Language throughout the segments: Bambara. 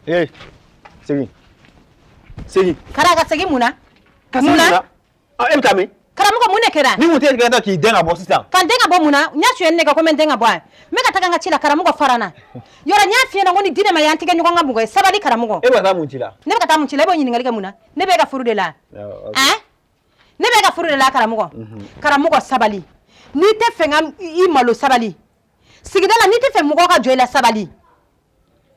Ee, segin, segin. Kara, ka segin mun na? Ka segin Mun na? mun na? Ah, e bɛ taa min? Karamɔgɔ, mun de kɛra? Ni mun tɛ ka taa k'i dɛn ka bɔ sisan. Ka n den ka bɔ mun na? N y'a suyɛni ne kɛ ko n bɛ n den ka bɔ yan. N bɛ ka taga n ka ci la, karamɔgɔ fara n na. Yɔrɔ n y'a f'i ɲɛna ko ni dinɛ ma ye, an tɛ kɛ ɲɔgɔn ka mɔgɔ ye. Sabali, karamɔgɔ. E bɛ ka taa mun ci la? Ne bɛ ka taa mun ci la? E b'o ɲininkali kɛ mun na? Ne bɛ e ka furu de la. Han, ne bɛ e ka furu de la, karamɔgɔ. Karamɔgɔ, sabali. N'i tɛ fɛ ka i malo, sabali. Sigida la, n'i tɛ fɛ mɔgɔw ka jɔ i la, sabali.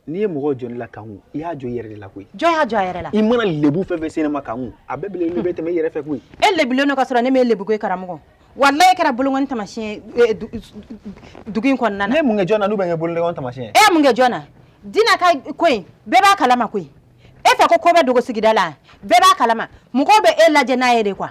N'i ye mɔgɔw jɔ ne la, Kanku, i y'a jɔ i yɛrɛ de la koyi. Jɔn y'a jɔ a yɛrɛ la? I mana lebu fɛn fɛn se ne ma, Kanku, a bɛɛ belebele bɛ tɛmɛ i yɛrɛ fɛ koyi. E lebulen don ka sɔrɔ ne m'e lebu koyi, karamɔgɔ. Walayi, e kɛra bolonkɔni taamasiyɛn ye dugu in kɔnɔna na. Ne ye mun kɛ jɔn na n'u bɛ n kɛ bolonkɔni taamasiyɛn ye? E ye mun kɛ jɔn na? Dina ka ko in, bɛɛ b'a kalama koyi. E fɛ ko ko bɛ dogo sigida la, bɛɛ b'a kalama. Mɔgɔw bɛ e lajɛ n'a ye de quoi.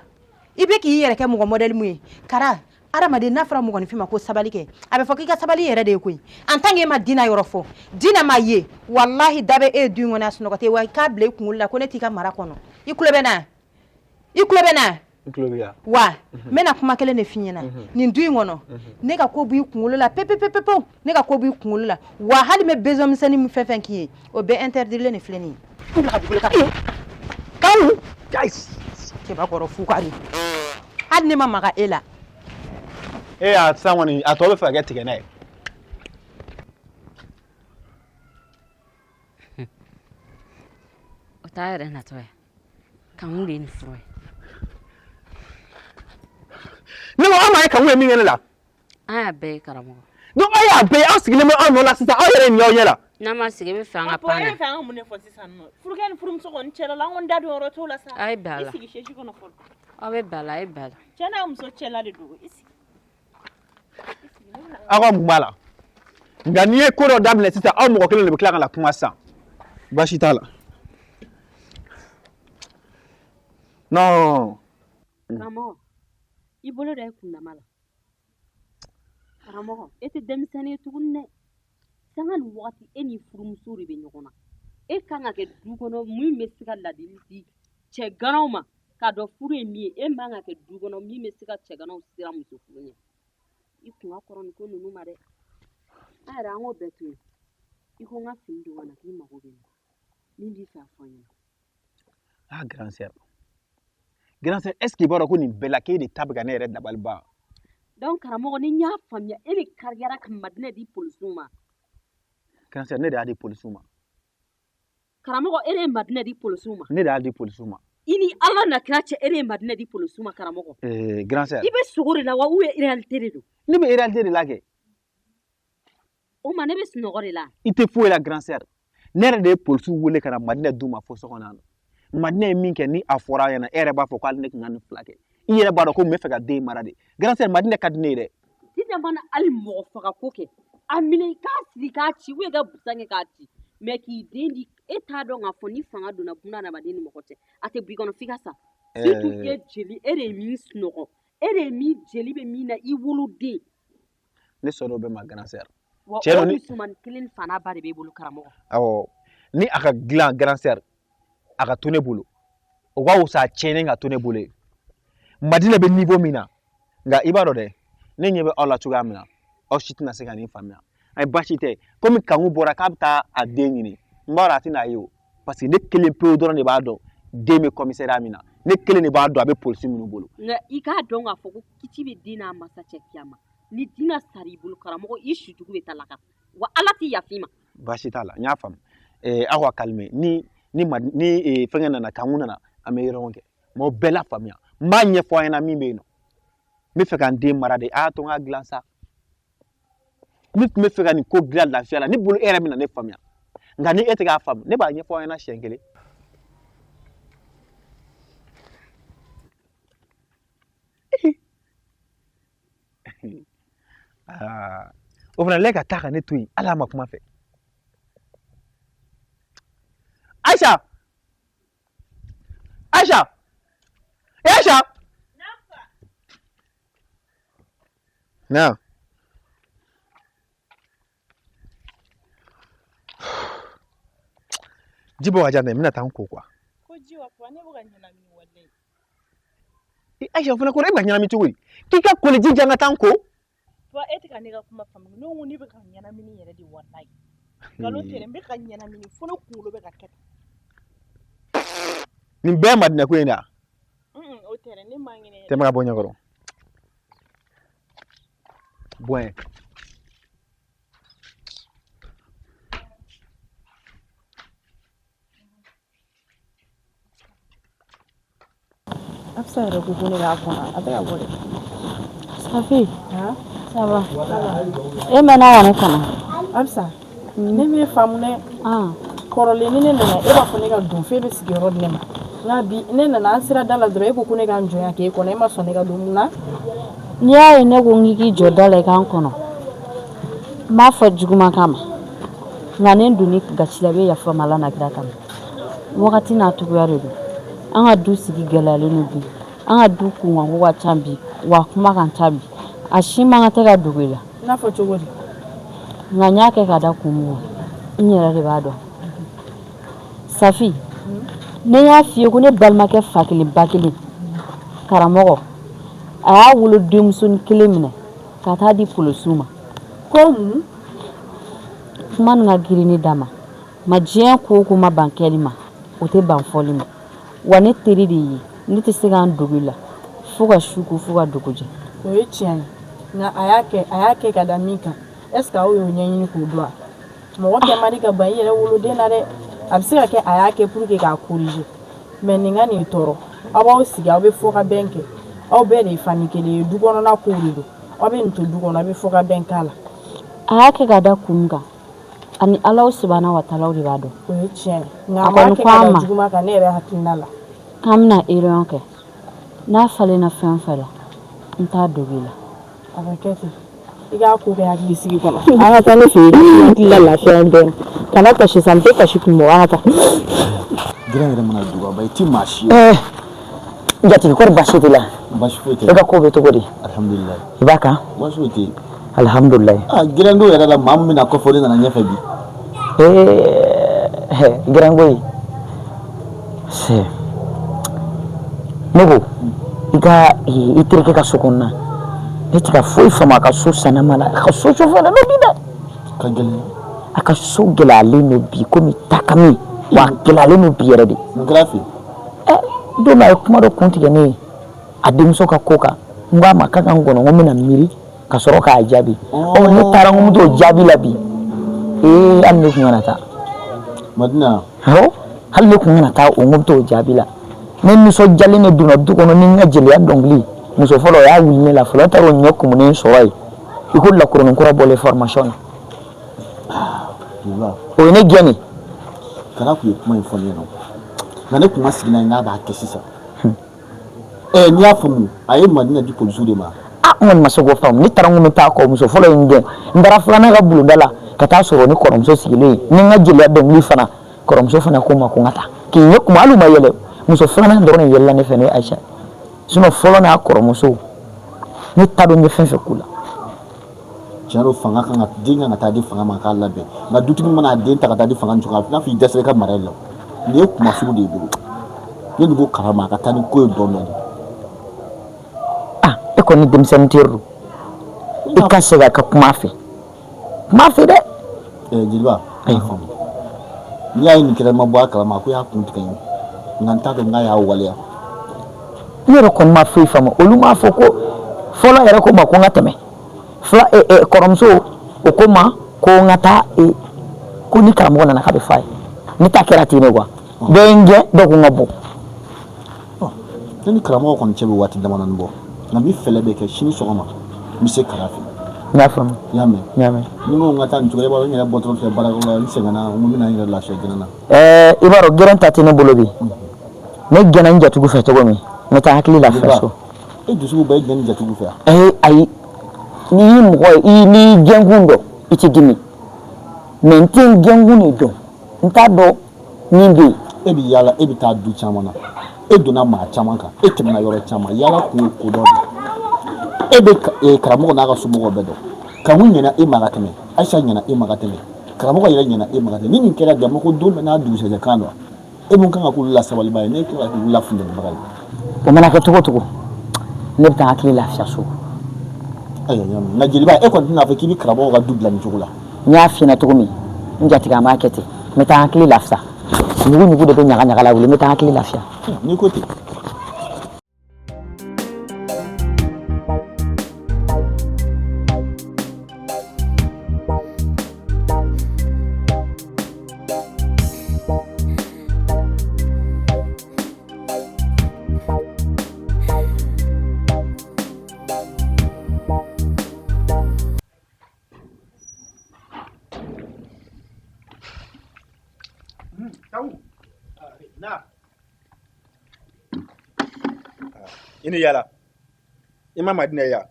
I bɛ k'i yɛrɛ kɛ mɔgɔ modèle mun ye, Kara. Adamaden, n'a fɔra mɔgɔninfin ma ko sabali kɛ, a bɛ fɔ k'i ka sabali yɛrɛ de ye koyi. En tant que e ma Dina yɔrɔ fɔ, Dina ma ye, walahi, da bɛ e ye du in kɔnɔ a sunɔgɔ tɛ. Wa i k'a bila i kunkolo la ko ne t'i ka mara kɔnɔ. I tulo bɛ n na? I tulo bɛ n na? N tulo b'i la. Wa n bɛna kuma kelen de f'i ɲɛna nin du in kɔnɔ. Ne ka ko b'i kunkolo la pepepepepewu. Ne ka ko b'i kunkolo la. Wa hali n bɛ besoin misɛnnin min fɛn fɛn k'i ye, o bɛɛ interdit de filɛ nin ye. N bila ka dugukolo kan. Kanku, guys. Cɛbakɔrɔ fukari, hali ne ma maga e la. E y'a sisan kɔni, a tɔ bɛ fɛ ka kɛ tigɛ n'a ye. O t'a yɛrɛ natɔ ye. Kanku de ye nin fura ye. Ne ko aw ma ye Kanku ye min kɛ ne la. An y'a bɛɛ ye, karamɔgɔ. Donc aw y'a bɛɛ ye, aw sigilen bɛ aw nɔ la sisan, aw yɛrɛ ye nin y'aw ɲɛ la. N'an ma sigi, e bɛ fɛ an ka Papa, pan e na. bɛ fɛ an ka mun de fɔ sisan nɔ? Furukɛ ni furumuso kɔni cɛla la, an kɔni da don yɔrɔ t'o la sa. A ye bɛn a la. I sigi chaise kɔnɔ fɔlɔ. Aw bɛ bɛn a la, a ye bɛn a la. Cɛ n'a muso cɛla de don. I sigi. Aw ka mun b'a la? Nka n'i ye ko dɔ daminɛ sisan, aw mɔgɔ kelen de bɛ tila ka na kuma sisan. Baasi t'a la. Non. Karamɔgɔ, i bolo da i kundama la. Karamɔgɔ, e tɛ denmisɛnnin ye tuguni dɛ. Sanga ni wagati, e ni furumuso de bɛ ɲɔgɔn na. E kan ka kɛ du kɔnɔ min bɛ se ka ladili di cɛganaw ma k'a dɔn furu ye min ye. E man ka kɛ du kɔnɔ min bɛ se ka cɛganaw siran muso furu ɲɛ. I kun ka kɔrɔ nin ko ninnu ma dɛ. An yɛrɛ, an k'o bɛɛ to yen. I ko n ka fini don ka na, k'i mago bɛ n na. Min b'i fɛ, a fɔ n ɲɛna. Ah, grand sœur, grand sœur, est ce que i b'a dɔn ko nin bɛɛ la, k'e de ta bɛ ka ne yɛrɛ dabali ban? Donc karamɔgɔ, ni n y'a faamuya, e de kariyara ka Madinɛ di polisiw ma. Grand sœur, ne de y'a di polisiw ma. Karamɔgɔ, e de ye Madinɛ di polisiw ma. Ne de y'a di polisiw ma. I ni Ala na kira cɛ, e de ye Madinɛ di polisiw ma, karamɔgɔ. Grand sœur. I bɛ sogo de la wa, ou bien réalité de don? Ne bɛ réalité de la kɛ. O ma, ne bɛ sunɔgɔ de la. I tɛ foyi la, grand sœur. Ne yɛrɛ de ye polisiw wele ka na Madinɛ d'u ma fo so kɔnɔ yan nɔ. Madinɛ ye min kɛ, ni a fɔra a ɲɛna, e yɛrɛ b'a fɔ ko hali ne tun ka nin fila kɛ. I yɛrɛ b'a dɔn ko n bɛ fɛ ka den mara de. Grand sœur, Madinɛ ka di ne ye dɛ. Dinɛ mana hali mɔgɔ faga ko kɛ, a minɛ i k'a siri k'a ci, ou i ka busan kɛ k'a ci, mais k'i den di, e t'a dɔn k'a fɔ ni fanga donna buna adamaden ni mɔgɔ cɛ, a tɛ bɔ i kɔnɔ f'i ka sa. Surtout e jeli, e de ye min sunɔgɔ, e de ye min jeli bɛ min na, i woloden. Ne sɔnna o bɛɛ ma, grand sœur. Wa Cɛ o don ni musomanin kelen fa n'a ba de b'e bolo, karamɔgɔ. Awɔ, ni a ka dilan, grand sœur, a ka to ne bolo, o ka wusa a tiɲɛnen ka to ne bolo ye. Madinɛ bɛ niveau min na, nka i b'a dɔn dɛ, ne ɲɛ bɛ aw la cogoya min na, aw si tɛna se ka nin faamuya. Ayi, baasi tɛ. Komi Kanku bɔra k'a bɛ taa a den ɲini, n b'a dɔn a tɛna ye o, parce que ne kelen pewu dɔrɔn de b'a dɔn den bɛ commissariat min na. Ne kelen de b'a dɔn a bɛ polisi minnu bolo. Nka i k'a dɔn k'a fɔ ko kiti bɛ den n'a masa cɛ kiyama. Ni Dina sara i bolo, karamɔgɔ, i su jugu bɛ taa laka wa Ala t'i yafa i ma. Baasi t'a la, n y'a faamu. Aw ka calmer. Ni fɛnkɛ nana, Kanku nana, an bɛ yɔrɔ kɛ m'aw bɛɛ la faamuya. N b'a ɲɛfɔ aw ɲɛna min bɛ yen nɔ. N bɛ fɛ ka n den mara de. A y'a to n k'a dilan sa. Ne tun bɛ fɛ ka nin ko dilan lafiya la. Ne bolo, e yɛrɛ bɛ na ne faamuya, nka ni e tɛ k'a faamu, ne b'a ɲɛfɔ aw ɲɛna siɲɛ kelen. Aa, o fana lɛ ka taa ka ne to yen, hali a ma kuma fɛ. Aisha, Aisha, eh, Aisha. Na. Ji bɔ ka jan dɛ, n bɛna taa n ko quoi. Ko ji wa, papa, ne bɛ ka ɲɛnamini walayi. Aisha, o fana kɔrɔ, e bɛ ka ɲɛnamini cogo di? K'i ka koliji di yan ka taa n ko. Papa, e tɛ ka ne ka kuma faamu. Ne ko ne bɛ ka ɲɛnamini yɛrɛ de walayi. Nkalon tɛ dɛ, n bɛ ka ɲɛnamini fo ne kunkolo bɛ ka kɛ tan. Nin bɛɛ ye Madinɛ ko in de ye wa? Un, o tɛ dɛ, ne man kɛnɛ yɛrɛ. Tɛmɛ ka bɔ n ɲɛkɔrɔ. Bɔ yen. Afisa yɛrɛ ko ko ne k'a kɔnɔ a tɛ ka bɔ dɛ. Safi, ça va? E mɛnna ka ne kɔnɔ. Afisa, ne m'e faamu dɛ. Kɔrɔlen ni ne nana e b'a fɔ ne ka don f'e bɛ sigiyɔrɔ di ne ma. Nka bi ne nana an sera da la dɔrɔn e ko ko ne ka n jɔ yan k'e kɔnɔ e ma sɔn ne ka don mun na? N'i y'a ye ne ko n k'i k'i jɔ da la i ka n kɔnɔ, n m'a fɔ juguman kama. Nka ni n donn'i gasi la i bɛ yafa n ma Ala n'a kira kama. Wagati n'a cogoya de don. An ka du sigi gɛlɛyalen don bi. An ka du kunkanko ka ca bi, wa kuma ka ca bi. A si man kan tɛ ka dogo i la. I n'a fɔ cogo di? Nka n y'a kɛ ka da kun min kan, n yɛrɛ de b'a dɔn. Safi, ne y'a f'i ye ko ne balimakɛ fa kelen ba kelen karamɔgɔ, a y'a wolo denmusonin kelen minɛ ka taa di polisiw ma. Ko mun? Kuma nin ka girin ne da ma. Ma diɲɛ ko o ko ma ban kɛli ma, o tɛ ban fɔli ma. Wa ne teri de ye, ne tɛ se ka n dogo i la fo ka su ko fo ka dugu jɛ. O ye tiɲɛ ye, nka a y'a kɛ a y'a kɛ ka da min kan, est ce que aw y'o ɲɛɲini k'o dɔn wa? Mɔgɔ kɛ man di ka ban i yɛrɛ woloden na dɛ. A bɛ se ka kɛ a y'a kɛ pour que k'a corriger, mais nin ka n'i tɔɔrɔ. Aw b'aw sigi aw bɛ fɔkabɛn kɛ. Aw bɛɛ de ye famille kelen ye, du kɔnɔna kow de don. Aw bɛ nin to du kɔnɔ, aw bɛ fɔkabɛn k'a la. A y'a kɛ ka da kun min kan, ani Alahu subahana wa taala de b'a dɔn. O ye tiɲɛ ye, nka a m'a kɛ ka da juguman kan ne yɛrɛ hakilina la. K'an bɛna réunion kɛ, n'a falenna fɛn o fɛn la, n t'a dogo i la. A ka kɛ ten, i k'a ko kɛ hakili sigi kɔnɔ. An ka taa ne fɛ yen, hakili la lafiya dɔɔnin. Kana kasi sa, n tɛ kasi kun bɔ, an ka taa. Gɛrɛn yɛrɛ mana dugu ba i ti maa si ye. Ɛɛ jatigi, kɔri baasi t'i la? Baasi foyi tɛ. E ka ko bɛ cogo di? Alihamudulilayi. I b'a kan? Baasi foyi tɛ yen. Alihamudulilayi. Aa gɛrɛnko yɛrɛ la, maa min bɛna kɔfɛ o de nana ɲɛfɛ bi. Ee gɛrɛnko ye ne ko i ka i terikɛ ka so kɔnɔna, ne tɛ ka foyi faamu a ka so sanama la. A ka so sofɛlen don bi dɛ. Ka gɛlɛn. A ka so gɛlɛyalen don bi komi takami, wa a gɛlɛyalen don bi yɛrɛ de. Mun kɛra fɛ? Ɛ don dɔ a ye kuma dɔ kun tigɛ ne ye a denmuso ka ko kan. N ko a ma k'a ka n kɔnɔ, n ko n bɛna miiri ka sɔrɔ k'a jaabi. Ɔ ne taara n ko n bɛ t'o jaabi la bi. Ee hali ne kun kana taa. Madina. Awɔ, hali ne kun kana taa o, n ko n bɛ t'o jaabi la. Ne nisɔndiyalen de donna du kɔnɔ ni n ka jeliya dɔnkili. Muso fɔlɔ o y'a wuli ne la fɔlɔ, ne taara o ɲɛ kumunen sɔrɔ yen i ko lakurunin kura bɔlen formation na. O ye ne gɛn de. Kara tun ye kuma in fɔ ne ɲɛna, nka ne tun ma sigi n'a ye n'a b'a kɛ sisan. Ɛ n'i y'a faamu, a ye Madina di polisiw de ma. Ah, n kɔni ma se k'o faamu. Ne taara n ko n bɛ taa kɔ, muso fɔlɔ ye n gɛn. N taara filanan ka bulonda la ka taa sɔrɔ ni kɔrɔmuso sigilen ye ni n ka jeliya dɔnkili fana. Kɔrɔmuso fana ko n ma ko n ka taa k'i ɲɛ kuma, hali u ma yɛlɛ. Muso filanan dɔrɔn de yɛlɛla ne fɛ, ne ye Ayisa. Sinon fɔlɔ n'a kɔrɔmuso, ne t'a dɔn n ye fɛn fɛn k'u la. Tiɲɛ don, fanga kan ka den kan ka taa di fanga ma k'a labɛn, nka dutigi mana a den ta ka taa di fanga cogo a bɛ n'a fɔ i dɛsɛra i ka mara la. Nin ye kuma sugu de y'i bolo. Ne dun ko Kara ma a ka taa ni ko ye dɔɔnin dɔɔnin. Ah, e kɔni denmisɛnnin teri don, i ka segin a ka kuma a fɛ, kuma a fɛ dɛ. Ɛɛ jeliba, n y'a faamu. N'i y'a ye nin kɛra, ma bɔ a kalama ko y'a kun tigɛ n ye, nka n t'a dɔn n'a y'a waleya. Ne yɛrɛ kɔni ma foyi faamu. Olu m'a fɔ ko fɔlɔ yɛrɛ ko n ma ko n ka tɛmɛ fila. Kɔrɔmuso o ko n ma ko n ka taa, ko ni karamɔgɔ nana k'a bɛ f'a ye. Ne ta kɛra ten de quoi, dɔ ye n gɛn, dɔ ko n ka bɔ. Ne ni karamɔgɔ kɔni cɛ bɛ waati damadɔni bɔ, nka n bɛ fɛɛrɛ bɛɛ kɛ, sini sɔgɔma n bɛ se Kara fɛ. N y'a faamu. I y'a mɛn? N y'a mɛn. Ni n ko n ka taa nin cogo, i b'a dɔn n yɛrɛ bɔtɔ filɛ baarakɛyɔrɔ la, n sɛgɛnna, n ko n bɛna n yɛrɛ lafiya gɛrɛn na. Ɛɛ i b'a dɔn gɛrɛn ta tɛ ne bolo bi. Ne gɛnna n jatigiw fɛ cogo min, n bɛ taa hakili lafiya so. E dusu bɛ e gɛn jatigiw fɛ yan? Ee ayi, n'i ye mɔgɔ ye, n'i y'i gɛnkun dɔn, i tɛ dimi. Mais n tɛ n gɛnkun de dɔn, n t'a dɔn min bɛ yen. E bɛ yaala, e bɛ taa du caman na, e donna maa caman kan, e tɛmɛna yɔrɔ caman, yaala kun ye kodɔn de ye. E bɛ karamɔgɔ n'a ka somɔgɔw bɛɛ dɔn. Kanku ɲɛna e ma ka tɛmɛ, Ayisa ɲɛna e ma ka tɛmɛ, karamɔgɔ yɛrɛ ɲɛna e ma ka tɛmɛ. Ni nin kɛra jama ko don bɛɛ n'a dugusɛjɛ kan don, e mun kan ka k'olu la sabaliba ye, ne kan ka k'olu la funtenibaga ye. O mana kɛ cogo o cogo, ne bɛ taa hakili lafiya so. Ayiwa, n y'a mɛn. Nka jeliba, e kɔni tɛna fɔ k'i bɛ karamɔgɔ ka du bila nin cogo la. N y'a f'i ɲɛna cogo min, N jatigi, an b'a kɛ ten. N bɛ taa n hakili lafiya. Ɲugu ɲugu de bɛ ɲaga ɲaga la wuli. N bɛ taa n hakili lafiya. N'i ko ten. I ni yala. I ma Madinɛ ye wa?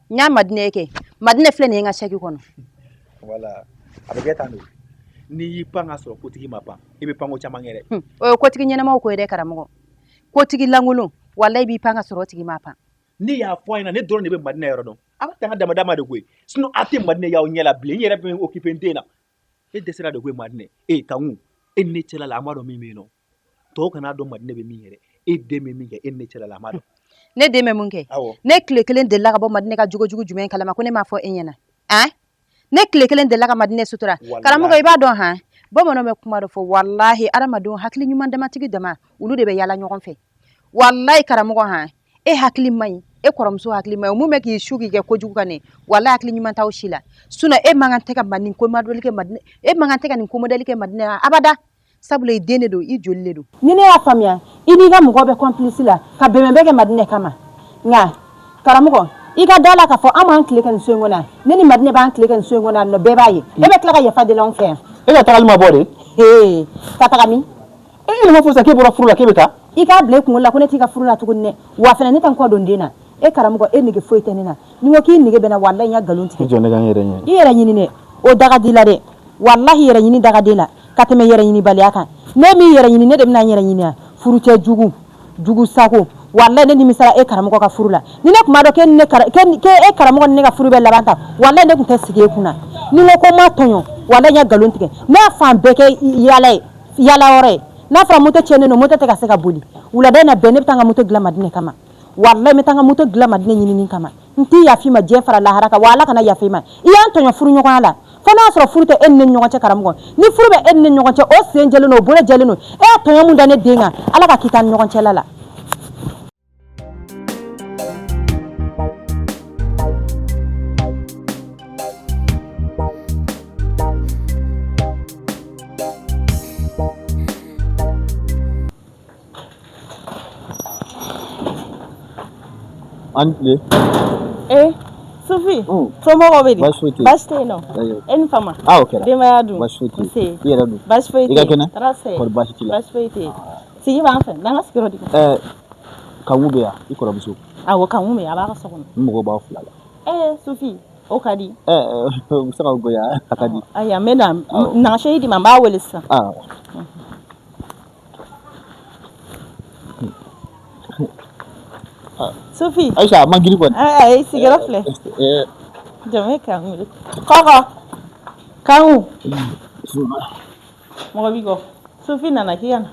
N y'a Madinɛ ye kɛ. Madinɛ filɛ nin ye n ka saki kɔnɔ. Wala a bɛ kɛ tan de. N'i y'i pan ka sɔrɔ kotigi ma pan, i bɛ panko caman kɛ dɛ. O ye kotigi ɲɛnamaw ko ye dɛ karamɔgɔ. Kotigi lankolon, walayi i b'i pan ka sɔrɔ o tigi ma pan. Ne y'a fɔ a ɲɛna, ne dɔrɔn de bɛ Madinɛ yɔrɔ dɔn. A bɛ taa n ka damada ma de koyi. Sinon a tɛ Madinɛ y'aw ɲɛ la bilen. N yɛrɛ bɛ occupé n den na. E dɛsɛra de koyi Madinɛ. E Kanku, e ni ne cɛla la an b'a dɔn min bɛ yen nɔ. Tɔw kan'a dɔn Madinɛ bɛ min kɛ dɛ. E den bɛ min kɛ e ni ne cɛla la an b'a dɔn. Ne den bɛ mun kɛ? Awɔ. Ne tile kelen delila ka bɔ Madinɛ ka jogo jugu jumɛn kalama ko ne m'a fɔ e ɲɛna? An? Ne tile kelen delila ka Madinɛ sutura. Walahi. Karamɔgɔ i b'a dɔn han? Bamananw bɛ kuma dɔ fɔ walahi adamadenw hakili ɲuman damatigi dama olu de bɛ yaala ɲɔgɔn fɛ. Walahi karamɔgɔ han? E hakili man ɲi, e kɔrɔmuso hakili man ɲi, o mun bɛ k'i su k'i kɛ kojugu kan ne, walahi hakili ɲuman t'aw si la. Sinon e man kan tɛ ka nin ko modèle kɛ Madinɛ, e man kan tɛ ka nin ko modèle kɛ Madinɛ la abada. Sabula i den de don, i joli de don. Ni ne y'a faamuya, i n'i ka mɔgɔ bɛ complice la ka bɛnbɛnbɛn kɛ Madinɛ kama. Nka karamɔgɔ, i ka da la k'a fɔ an b'an tile kɛ nin so in kɔnɔ yan. Ne ni Madinɛ b'an tile kɛ nin so in kɔnɔ yan nɔ, bɛɛ b'a ye. E bɛ tila ka yafa deli anw fɛ yan. E ka tagali ma bɔ de? Hee, ka taga min? E yɛrɛ m'a fɔ sisan k'e bɔra furu la k'e bɛ taa? I k'a bila i kunkolo la ko ne t'i ka furu la tuguni dɛ. Wa fana ne tɛ n kɔ don den na. E karamɔgɔ, e nege foyi tɛ ne na. Ni n ko k'i nege bɛ n na, walahi n ya nkalon tigɛ. I jɔ ne ka n yɛrɛ ɲini. I yɛrɛ ɲini dɛ, o da ka di la dɛ. Walahi yɛrɛ ɲini da ka di la ka tɛmɛ yɛrɛ ɲinibaliya kan. Ne m'i yɛrɛ ɲini, ne de bɛna n yɛrɛ ɲini yan. Furucɛ jugu, jugu sago. Walahi ne nimisara e karamɔgɔ ka furu la. Ni ne tun b'a dɔn k'e ni ne kara-, k'e karamɔgɔ ni ne ka furu bɛ laban tan, walahi ne tun tɛ sigi e kunna. Ni n ko ko n ma tɔɲɔ, walahi n ya nkalon tigɛ. Ne y'a fan bɛɛ kɛ yaala ye, yaala yɔrɔ ye. N'a fɔra moto tiɲɛnen don, moto tɛ ka se ka boli. Wulada in na bɛn, ne bɛ taa n ka moto dilan Madinɛ kama. Walahi n bɛ taa n ka moto dilan Madinɛ ɲinini kama. N t'i yafa i ma diɲɛ fara lahara kan, wa Ala kana yafa i ma. I y'an tɔɲɔ furuɲɔgɔnya la. Fo n'a y'a sɔrɔ furu tɛ e ni ne ni ɲɔgɔn cɛ karamɔgɔ. Ni furu bɛ e ni ne ni ɲɔgɔn cɛ, o sen jɛlen don, o bolo jɛlen don. E y'a tɔɲɔ mun da ne den kan, Ala ka kiti an ni ɲɔgɔn cɛla la. An tile. Eh, Sufi, somɔgɔw bɛ di? Baasi foyi tɛ yen. Baasi tɛ yen nɔ. Ayiwa. E ni fama. Ah, o kɛra. Denbaya dun? Baasi foyi tɛ yen. Nse. I yɛrɛ dun? Baasi foyi tɛ I ka yen. kɛnɛ? Tɔɔrɔ tɛ yen. Kɔri baasi t'i la? Baasi foyi tɛ yen. Sigi b'an fɛ, n'an ka sigiyɔrɔ di. Ɛɛ, Kanku bɛ yan, i kɔrɔmuso. Awɔ, Kanku bɛ yan, a b'a ka so kɔnɔ. N mago b'aw fila la. Ee, Sufi, o ka di. Ɛɛ, o bɛ se ka goya, a ka di. Ayiwa, n bɛ na, Awɔ. na n ka sɛki d'i ma, n b'a wele sisan. Ah. Sufi. Ayisa, a man girin kɔni. Ayi, sigiyɔrɔ filɛ. Ɛɛ. Jɔn bɛ Kanku wele. Kɔkɔ. Kanku. Mɔgɔ b'i kɔ. Sufi nana k'i ka na.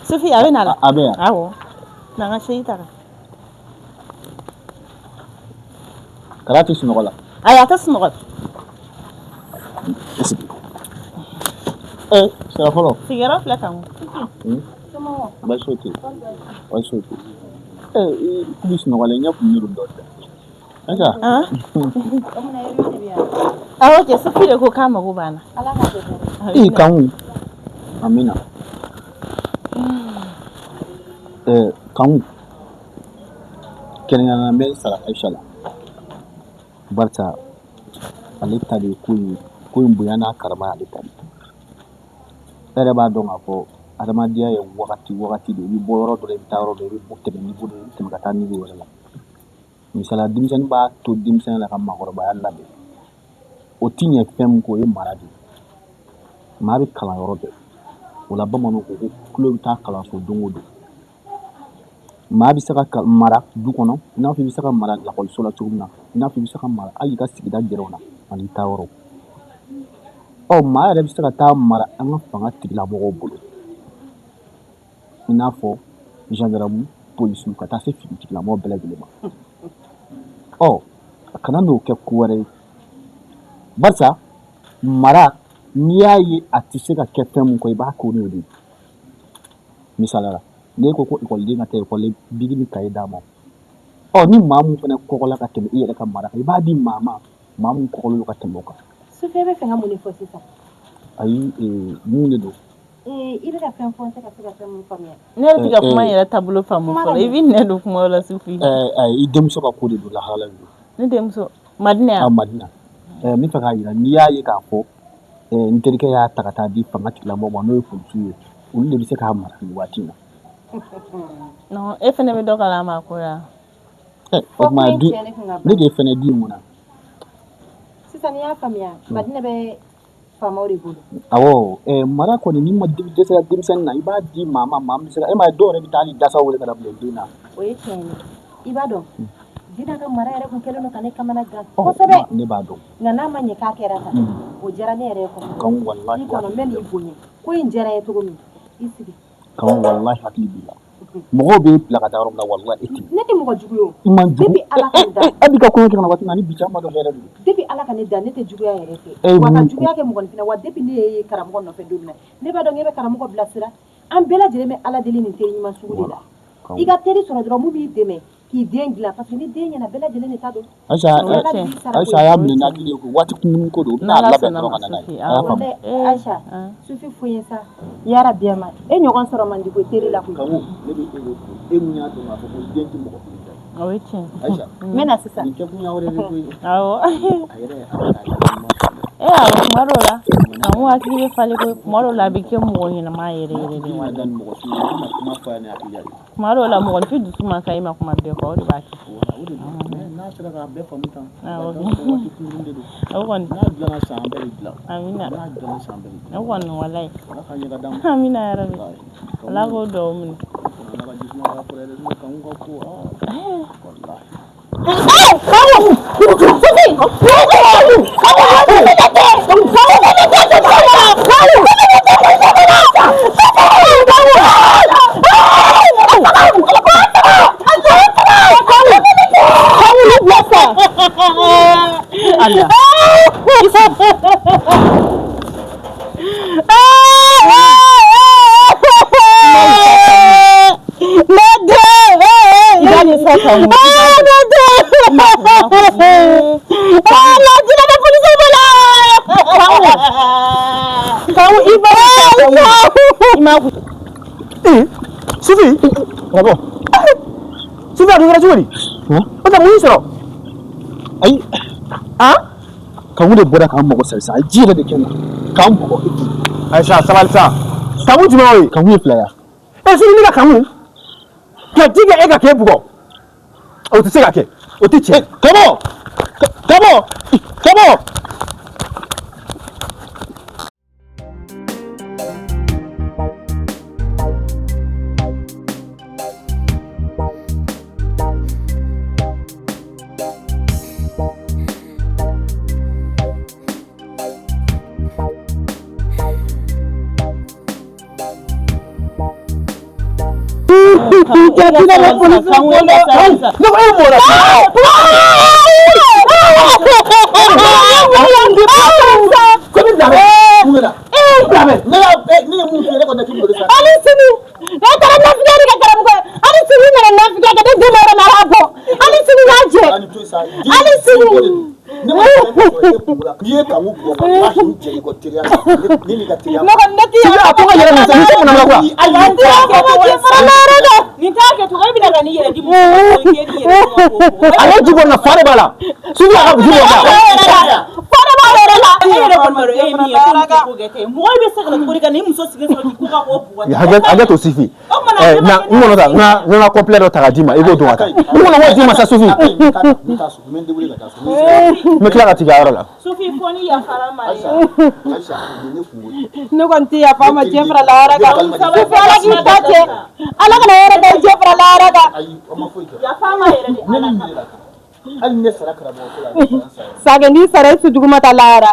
Sufi, a bɛ na la. A bɛ yan. Awɔ. Na n ka sɛki ta. Kara tɛ sunɔgɔ la. Ayi, a tɛ sunɔgɔ la. Ee, sira fɔlɔ. Sigiyɔrɔ filɛ Kanku. Baasi foyi tɛ yen. Baasi foyi tɛ yen. Ee, i kun bɛ sunɔgɔ la, i ɲɛ kun don dɔɔnin. Ayisa. Awɔ kɛ, Sufi de ko k'a mago b'an na. Ee, Kanku. Amina. Ɛɛ, Kanku. Kɛrɛnkɛrɛnnenya la n bɛ sara Ayisa la. Barisa ale ta de ye ko in ye. Ko in bonya n'a karama y'ale ta de ye. E yɛrɛ b'a dɔn k'a fɔ adamadenya ye wagati wagati de ye. I bɛ bɔ yɔrɔ dɔ la, i bɛ taa yɔrɔ dɔ la, i bɛ tɛmɛ niveau dɔ la, i bɛ tɛmɛ ka taa niveau wɛrɛ la. Misaliya denmisɛnnin b'a to denmisɛnnin la ka maakɔrɔbaya labɛn. O ti ɲɛ fɛn min kɔ, o ye mara de ye. Maa bɛ kalan yɔrɔ bɛɛ. O la bamananw ko ko tulo bɛ taa kalanso don o don. Maa bɛ se ka mara du kɔnɔ, i n'a fɔ i bɛ se ka mara lakɔliso la cogo min na, i n'a fɔ i bɛ se ka mara hali i ka sigida gɛrɛnw na ani taa yɔrɔ. Ɔ, maa yɛrɛ bɛ se ka taa mara an ka fanga tigilamɔgɔw bolo, i n'a fɔ gendarme, polisiw, ka taa se finitigilamɔgɔ bɛɛ lajɛlen ma. Ɔ, a kana n'o kɛ ko wɛrɛ ye, barisa Mara, n'i y'a ye a tɛ se ka kɛ fɛn mun kɔ, i b'a k'o n'o de ye. Misaliya la, n'e ko ko ekɔliden ka taa ekɔli, biki ni kaye d'a ma. Ɔ, ni maa mun fana kɔgɔla ka tɛmɛ i yɛrɛ ka mara kan, i b'a di maa ma, maa mun kɔgɔlen don ka tɛmɛ o kan. Sufi, e bɛ fɛ ka mun de fɔ sisan? Ayi, mun de don? I bɛ ka fɛn fɔ, n tɛ ka se ka fɛn mun faamuya. Ne yɛrɛ tɛ ka kuma in yɛrɛ taabolo faamu fɔlɔ. I b'i nɛ don kuma la, Sufi. I denmuso ka ko de don, lahala de don. Ne denmuso Madina? A Madina. N bɛ fɛ k'a jira, n'i y'a ye k'a fɔ n terikɛ y'a ta ka taa di fanga tigilamɔgɔw ma, n'o ye polisiw ye, olu de bɛ se k'a mara nin waati in na. Non, e fɛnɛ bɛ dɔ kalama a ko la. O tuma du ne de fɛnɛ di mun na? Sisan n'i y'a faamuya, Madina bɛ faamaw de bolo. Awɔ, mara kɔni, n'i ma dɛsɛra denmisɛnnin na, i b'a di maa ma, maa min bɛ se ka e m'a ye, dɔw yɛrɛ bɛ taa hali dasa wele ka na bila den na. O ye tiɲɛ ye. I b'a dɔn, Dina ka mara yɛrɛ kun kɛlen don ka ne kamana gan kosɛbɛ. Ne b'a dɔn. Nka n'a ma ɲɛ k'a kɛra tan, o diyara ne yɛrɛ ye kosɛbɛ. Kan walahi. I kɔnɔ n bɛ n'i bonya, ko in diyara n ye cogo min, i sigi. Kan walahi, hakili b'i la. Mɔgɔw bɛ bila ka taa yɔrɔ min na, walahi, e tɛ. Ne tɛ mɔgɔ jugu ye o. I man jugu. Depuis Ala ka ne da. E b'i ka kɔɲɔ kɛ ka na waati min na, ni bi cɛ, an b'a dɔn hɛrɛ de don. Depuis Ala ka ne da, ne tɛ juguya yɛrɛ fɛ. Wa ka juguya kɛ mɔgɔninfin na, wa depuis ne ye karamɔgɔ nɔfɛ don min na, ne b'a dɔn e bɛ karamɔgɔ bilasira. An bɛɛ lajɛlen bɛ Ala deli nin teri ɲuman sugu de la. I ka teri sɔrɔ dɔrɔn mun b'i dɛmɛ k'i den dilan, parce que ni den ɲɛna, bɛɛ lajɛlen de ta don. Ayisa, Ayisa, a y'a minɛ n'hakili ye koyi, waati kunkurunnin ko don, u bɛna labɛn dɔrɔn ka na n'a ye. A y'a faamu. Ayisa, Sufi foyi ye sa, yarabi ma e ɲɔgɔn sɔrɔ man di koyi teri la koyi. Kanku, ne bɛ e de fo, e mun y'a dɔn k'a fɔ ko den tɛ mɔgɔ kelen ta ye. O ye tiɲɛ. Ayisa, n bɛ na sisan. Nin kɛkun y'a wɛrɛ de koyi. Awɔ. A yɛrɛ, a bɛ k'a ɲuman faamu. Awɔ, kuma dɔw la kanku hakili bɛ falen koyi, kuma dɔw la a bɛ kɛ mɔgɔ ɲɛnama yɛrɛ yɛrɛ de. Wa da ni mɔgɔ sugu ye, i bɛna kuma fɔ a ye ni hakili ye. Kuma dɔw la mɔgɔninfin dusu man ka i ma kuma bɛɛ kɔ, o de b'a kɛ. O de don, mais n'a sera k'a bɛɛ faamu tan. Awɔ. Waati kunkurunnin de don. O kɔni. N'a dilanna sisan, an bɛɛ bɛ dilan. Amina. N'a dilanna sisan, an bɛɛ bɛ dilan. O kɔni, walayi. Ala k'a ɲɛ ka d'an ma. Amina yarabi. Ala k'o duwawu minɛ. Ala ka jisuma k'a kɔrɔ yɛrɛ, kanku ka ko, aa walahi. Allah. Sufi, Karamɔgɔ. Sufi, a dun kɛra cogo di? O tɛ mun y'i sɔrɔ? Ayi. Han? Kanku de bɔra k'an mago sa sisan, a ye ji yɛrɛ de kɛ n na k'an bugɔ. Ayisa, sabali sa. Kanku jumɛn o ye? Kanku ye fila ya. Sufi, ne ka kanku ka ji kɛ e ka k'e bugɔ, o tɛ se ka kɛ, o tɛ tiɲɛ. Karamɔgɔ, karamɔgɔ, karamɔgɔ. Ne ko e mɔra. Ko ne bila bɛ. Mun bɛ na? E bila bɛ. Ne y'a ne ye mun f'i ye, ne kɔni tɛ k'i bolo sa. Hali sini ne taara nafigiya de kɛ karamɔgɔ, hali sini nana nafigiya kɛ, ne den bɛ yɔrɔ min, a b'a bɔ, hali sini y'a jɛ. Ani to sa. Hali sini. Ne ma fɛn fɛn sɔrɔ e kunkolo la. N'i ye kanku bugɔ, walahi, n jɛ i kɔ teriya la. Ne n'i ka teriya. Ne kɔni, ne t'i Sufi, a to ka yɛlɛ nin sa, nin tɛ mun na quoi. Hali ni Nin t'a kɛ cogo, e bɛna ka n'i yɛrɛ di muso ma, k'e n'i yɛrɛ di ma k'o bugɔ. Ale ji bɔ na, fa de b'a la. Sufi, a ka ji bɔ kan. Fa de b'a yɛrɛ la. E yɛrɛ kɔni b'a dɔn e ye min ye, ko nin tɛ ko kɛ ten. Mɔgɔ bɛ se ka na cogo di ka n'i muso sigi sɔrɔ k'i ko ka k'o bugɔ? Hakɛ, hakɛ to Sufi. O kumana, Ɛ na n kɔnɔ ta, n ka complet dɔ ta ka d'i ma, i b'o don ka taa. N kɔnɔ m'o d'i ma sa, Sufi. N bɛ taa so, n bɛ n débrouiller ka taa so. N bɛ tila ka t'i ka yɔrɔ la. Sufi, fo ni yafara ma dɛ. Ayisa, Ayisa, nin ye ne kungo ye. Ne kɔni tɛ yafa ma diɲɛ fara lahara kan. Sufi, Ala k'i ta cɛ, Ala kana yɔrɔ da diɲɛ fara lahara kan. Ayi, an ma foyi kɛ. Yafa ma yɛrɛ de. Ne ni minɛ la. Hali ni ne sara karamɔgɔ ko la, ne sara n sa ye. Sakɛ, n'i sara, i su jugu ma taa lahara,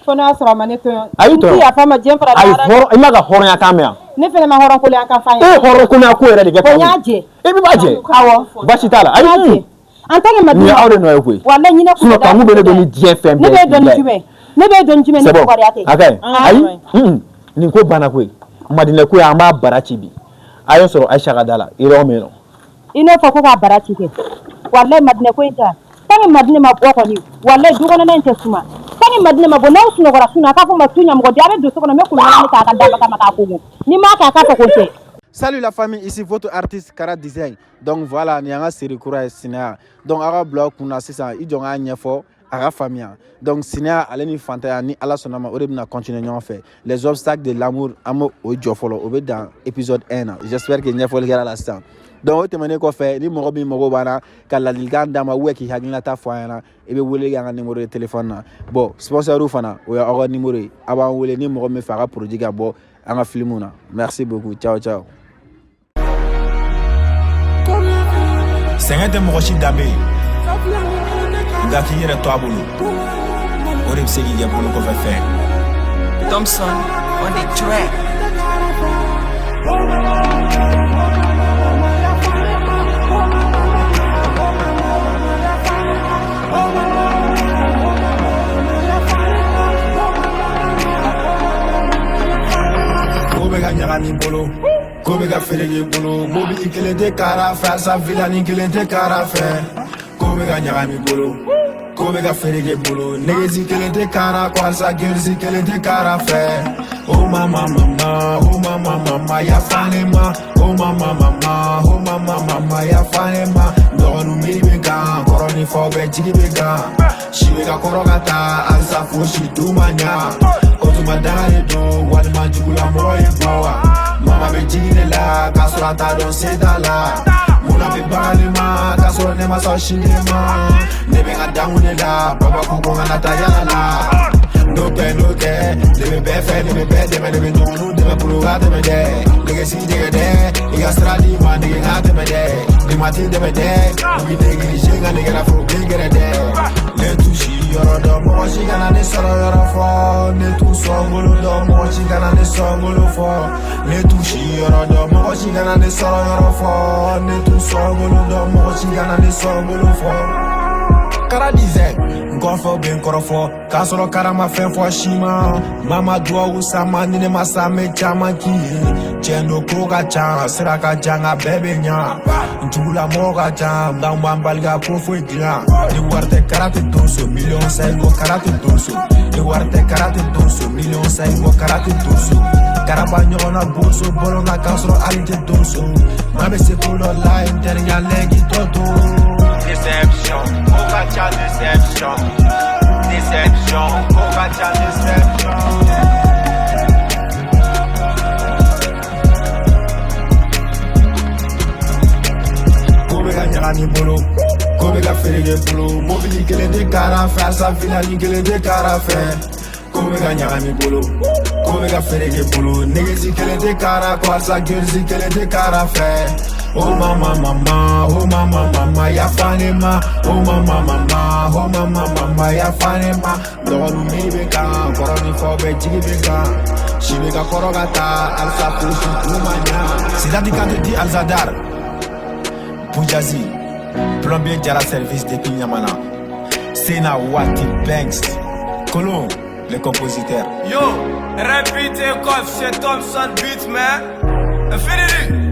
fo n'a sɔrɔ a ma ne tɔɲɔ. Ayi, N tɛ tɔɲɔ. yafa ma diɲɛ fara Ayi, lahara kan. hɔrɔn, i ma ka hɔrɔnya kan mɛn yan. Ne fɛnɛ ma hɔrɔn kolonya kan f'a E ye. ye hɔrɔn kolonya ko yɛrɛ de kɛ. O n y'a jɛ. E bɛ b'a jɛ. Awɔ. Baasi t'a la. N y'a Ayi. jɛ en tant que Nin ye Madina. aw de nɔ ye koyi. Walahi, ɲinɛ kun Sinon bɛ da. kanku bɛ ne dɔn ni diɲɛ fɛn Ne bɛɛ bɛ dɔn ni ye. jumɛn? Ne bɛ dɔn jumɛn ni fugariya tɛ? A ka ɲi. Ayi, nin ko banna koyi. Madinɛ ko an b'a bara ci bi. A ye n sɔrɔ Ayisa ka da la, yɔrɔ min nɔ. I n'o fɔ ko k'a bara ci kɛ. Walayi Madinɛ ko in ta. Sani Madinɛ ma bɔ kɔni, walayi du kɔnɔna in tɛ suma. Sani Madinɛ ma bɔ, n'aw sunɔgɔra su na, a k'a fɔ ma tu ɲamɔgɔ di, a bɛ don so kɔnɔ, n bɛ kolon k'a ka daba kama k'a kogo. Ni m'a kɛ, a k'a fɔ ko n tɛ. Salut la famille, ici votre artiste Kara Design. Donc voilà, nin y'an ka série kura ye Sinaya. Donc aw ka bila aw kunna sisan, i jɔ n k'a ɲɛfɔ a ka faamuya. Donc sinaya ale ni fantanya, ni Ala sɔnna ma, o de bɛna continuer ɲɔgɔn fɛ. Les obstacles de l'amour, an b'o o jɔ fɔlɔ, o bɛ dan épisode 1 na. J'espère que ɲɛfɔli kɛra la sisan. Donc o tɛmɛnen kɔfɛ, ni mɔgɔ min mago b'an na ka ladilikan d'an ma ou k'i hakilinata fɔ an ɲɛna, i bɛ wele kɛ an ka numéro de téléphone na. Bon, sponsor fana, o y'aw ka numéro ye, a b'an wele ni mɔgɔ min fɛ a ka produit ka bɔ an ka film na. Merci beaucoup, ciao ciao. Sɛgɛn tɛ mɔgɔ si danbe ye, nka k'i yɛrɛ to a bolo, o de bɛ se k'i kɛ bolo kɔfɛ fɛn. Thompson on the track. Ko bɛ ka ɲagami bolo, ko bɛ ka feereke bolo, mobili kelen tɛ kara fɛ, alisa vilani kelen tɛ kara fɛ. Ko bɛ ka ɲagami bolo, ko bɛ ka feereke bolo, negesi kelen tɛ kara kɔ, alisa gerisi kelen tɛ kara fɛ. O mama mama, o mama mama, yafa ne ma. O mama mama, o mama mama, yafa ne ma. Dɔgɔninw miiri bɛ kan, kɔrɔ ni faw bɛɛ jigi bɛ kan, si bɛ ka kɔrɔ ka taa, alisa fosi du ma ɲa. O tuma danga de don walima jugulamɔgɔ ye bɔ wa? Mama bɛ jigin ne la k'a sɔrɔ a t'a dɔn se t'a la. Munna bɛ baga ne ma k'a sɔrɔ ne ma sɔn si ne ma? Ne bɛ n ka dankun de la, baba ko ko n kana taa yala la. N'o tɛ, n'o tɛ, ne bɛ bɛɛ fɛ, ne bɛ bɛɛ dɛmɛ, ne bɛ dɔgɔninw dɛmɛ bolo ka tɛmɛ dɛ. Nɛgɛsi jɛgɛ dɛ, i ka sira di ma nege ka tɛmɛ dɛ. Ne ma t'i dɛmɛ dɛ, u b'i négligé nka ne kɛra foroden gɛrɛ dɛ. Ne t'u si yɔrɔ dɔn, mɔgɔ si kana ne sɔrɔ yɔrɔ fɔ. Ne t'u sɔngolo dɔn, mɔgɔ si kana ne sɔngolo fɔ. Ne t'u si yɔrɔ dɔn, mɔgɔ si kana ne sɔrɔ yɔrɔ fɔ. Ne t'u sɔngolo dɔn, mɔgɔ si kana ne sɔngolo fɔ. Kara Design, n kɔfɛ bɛ n kɔrɔfɔ k'a sɔrɔ kara ma fɛn fɔ si ma. Mama duwawu sama ni ne ma sa, n bɛ caman k'i ye. Tiɲɛ don, ko ka ca, sira ka jan, nka bɛɛ bɛ ɲa. N jugulamɔgɔ ka ca, nka n b'an bali ka ko foyi dilan. Ni wari tɛ, kara tɛ don so, miliyɔn sayi ko kara tɛ don so. Ni wari tɛ, kara tɛ don so, miliyɔn sayi ko kara tɛ don so. Karaba ɲɔgɔnna boso bɔlɔn na k'a sɔrɔ hali tɛ don so. Maa bɛ se ko dɔ la, n terikɛ lɛki tɔ to. Déception, ko ka ca déception. Déception, ko ka ca déception. Ko bɛ ka ɲagami bolo, ko bɛ ka feereke bolo, mobili kelen tɛ kara fɛ, alisa vilani kelen tɛ kara fɛ. Ko bɛ ka ɲagami bolo, ko bɛ ka feereke bolo, negesi kelen tɛ kara kɔ, alisa gerisi kelen tɛ kara fɛ. O mama mama, o mama mama, yafa ne ma. O mama mama, o mama mama, yafa ne ma. Dɔgɔninw miiri bɛ kan, kɔrɔ ni faw bɛɛ jigi bɛ kan, si bɛ ka kɔrɔ ka taa, alisa fosi du ma ɲa. Sidati Kante di Alzadar Boujazi, plombier Jara service depuis Niamana. Sena Wati Banks, Colon, le compositeur. Yo, répétez comme chez Thompson Beat, man. Infinity.